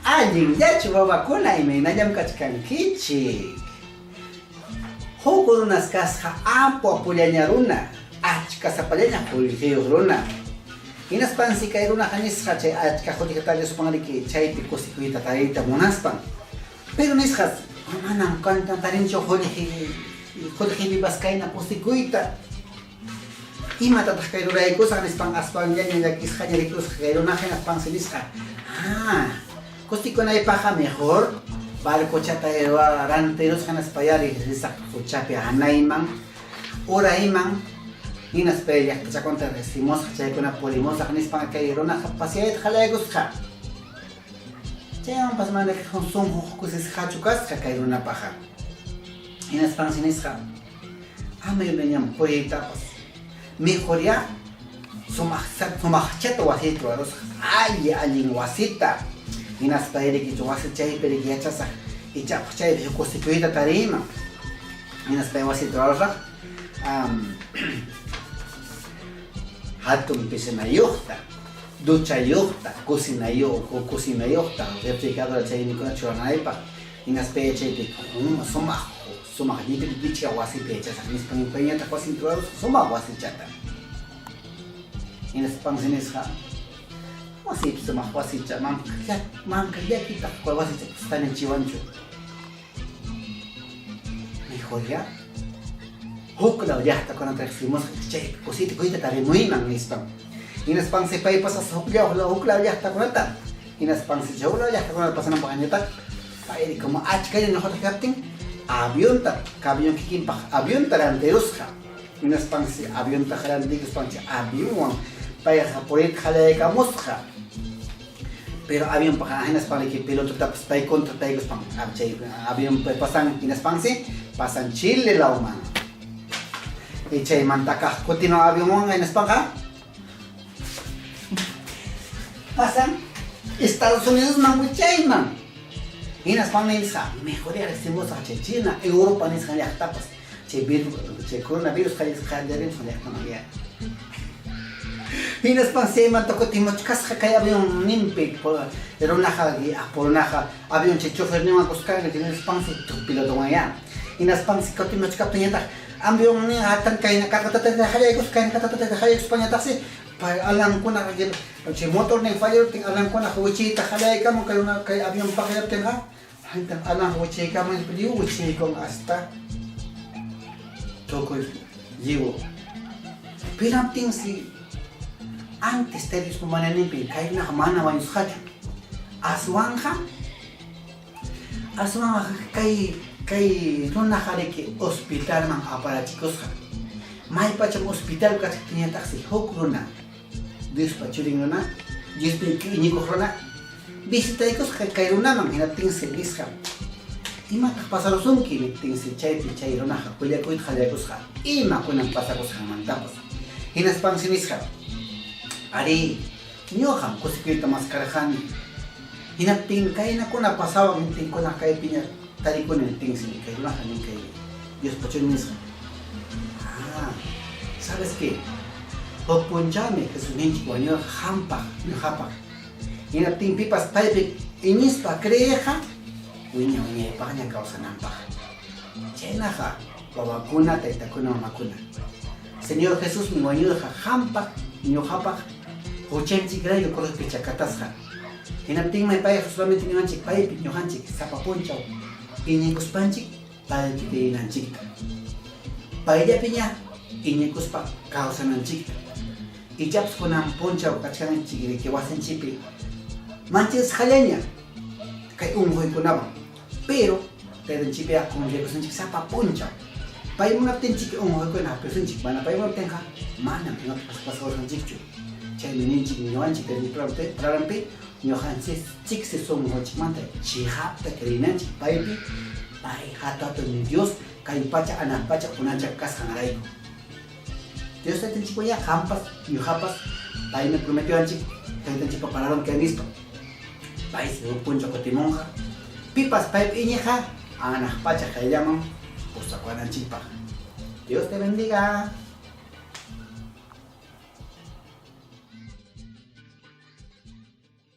Allinllachu wawakuna imaynallam kachkankichik. Huk runas kasqa apu apullaña runa, achka sapallaña qullqiyuq runa. Hinaspansi kay runaqa nisqa chay achka qullqita tarispanriki chaypi kusikuyta tariyta munaspan. Pero nisqas, manam tarinchu qullqi qullqipipas kayna kusikuyta. Imatataq kay ruraykusaq nispan aswanllaña llakisqaña rikusqa kay runaqa hinaspansi nisqa, Ah, kusikunaypaqqa mejor barcochata rantirusqa hinaspayá risaq quchapi hanayman, urayman, hinaspay llaqtachakunata riqsimusaq, chaykuna purimusaq nispan kay runaqa paseayta qallaykusqa. Chaywanpas mana sunqu kusisqachu kasqa kay runapaqa. Hinaspansi nisqa, Ama imañam puriytapas mejorya sumaq sumaqchata wasiyta rurarusaq, alli allin wasita. Hinaspa riki wasi chaypi riki yachasaq, ichapas chaypi huk kusikuyta tariyman. Hinaspa wasita rurarusaq hatun piscinayuqta, duchayuqta, cocinayuq, cocinayuqta, refrigeradora chaynikuna churanaypaq. Hinaspa chaypi sumaq Sumaq llipin pichqa wasipi yachasaq nispa payñataq wasinta rurarusqa sumaq wasichata. Hinaspansi nisqa, Wasiypi sumaq wasicha, manka llakitaq wasicha tanichiwanchu. Mejor ya huk law llaqtakunata riqsimusqa chaypi kusita kuyta tarimuyman nispa. Hinaspansi pay pasasqa huk law llaqtakunata. Hinaspansi chay huk law llaqtakunata pasananpaqñataq Payri como achkaña ñuqataq kaptin avionta, camión kikinpaq avionta rantirusqa. Hinaspansi avionta rantikuspansi avionwan payqa puriyta qallaykamusqa. Pero avionpaq hinaspan riki pilototapas pay contrataykuspan chay avionpi pasan hinaspansi pasan Chile lawman. Y chaymanta kaq kutiman avionwanqa hinaspanqa Pasan Estados Unidosman wichayman. Hinaspan nisqa, mejor riqsimusaq chay China, Europa nisqan llaqtapas, chay virus, chay coronavirus qallarimusqan llaqtaman ya. Hinaspan chaymanta kutimuchkasqa kay avionninpi runaqa, apu runaqa avión chay choferninwan kuskanri hinaspansi pilotowan ya. Hinaspansi kutimuchkaptinñataq Avionnin hatan kayna katatatata qallaykuspa, kayna katatatata qallaykuspañataqsi pay alankunaqa chay motornin fallaruptin alankunaqa wichiyta qallaykamun kay runa kay avión paqllaptinqa hintan alanqa wichiykamun nispa lliw wichiykun hasta tukuy lliw. Pinaptinsi antes Tayta Diospa munayninpi kay runaqa mana wañusqachu aswanqa Aswanqa kay kay runaqa riki hospitalman aparachikusqa. Maypacham hospital kachkaptinñataqsi huk runa, Diospa churin runa, Diospi iñikuq runa visitaykusqa kay runaman hinaptinsi nisqa, Imataq pasarusunki? niptinsi chaypi chay runaqa willakuyta qallaykusqa imakunam pasakusqanmantapas. Hinaspansi nisqa, Arí, Ñuqam kusikuyta maskarqani. Hinaptin kaynakuna pasawan niptinkuna kaypiña tarikuni niptinsi kay runaqa nin kay Diospa Churin nisqa, Ah, sabes qué? Huk punchawmi Jesusninchik wañurqa qampaq, ñuqapaq. Hinaptin pipas paypi iñispa creeqqa wiña-wiñaypaqña kawsananpaq. Chaynaqa, wawakuna, taytakuna, mamakuna, Señor Jesusmi wañurqa qampaq, ñuqapaq huchanchikrayku cruzpi chakatasqa. Hinaptinmi payqa solamente niwanchik paypi ñuqanchik sapa punchaw iñikuspanchik paypi creenanchikta. Payllapiña iñikuspa kawsananchikta. Ichapas kunan punchaw kachkanchik riki wasinchikpi manchasqallaña kay unquykunawan. Pero Taytanchikpiqa confiakusunchik sapa punchaw. Pay munaptinchik unquykuna hapisunchik, mana pay munaptinqa manam imapas pasawasunchikchu. Chaymi ninchik ñuqanchik Taytanchikpa palabranpi ñuqanchiksi sunqunchikmanta chiqapta creenanchik paypi, pay hatu-hatun Dios kay pacha anaq pacha unanchaq kasqanrayku. Dios Taytanchikwanyá qampas ñuqapas paymi prometiwanchik Taytanchikpa palabran kay nispa. Paysi huk punchaw kutimunqa pipas paypi iñiqqa anaq pacha qayllaman pusakuwananchikpaq. Dios te bendiga.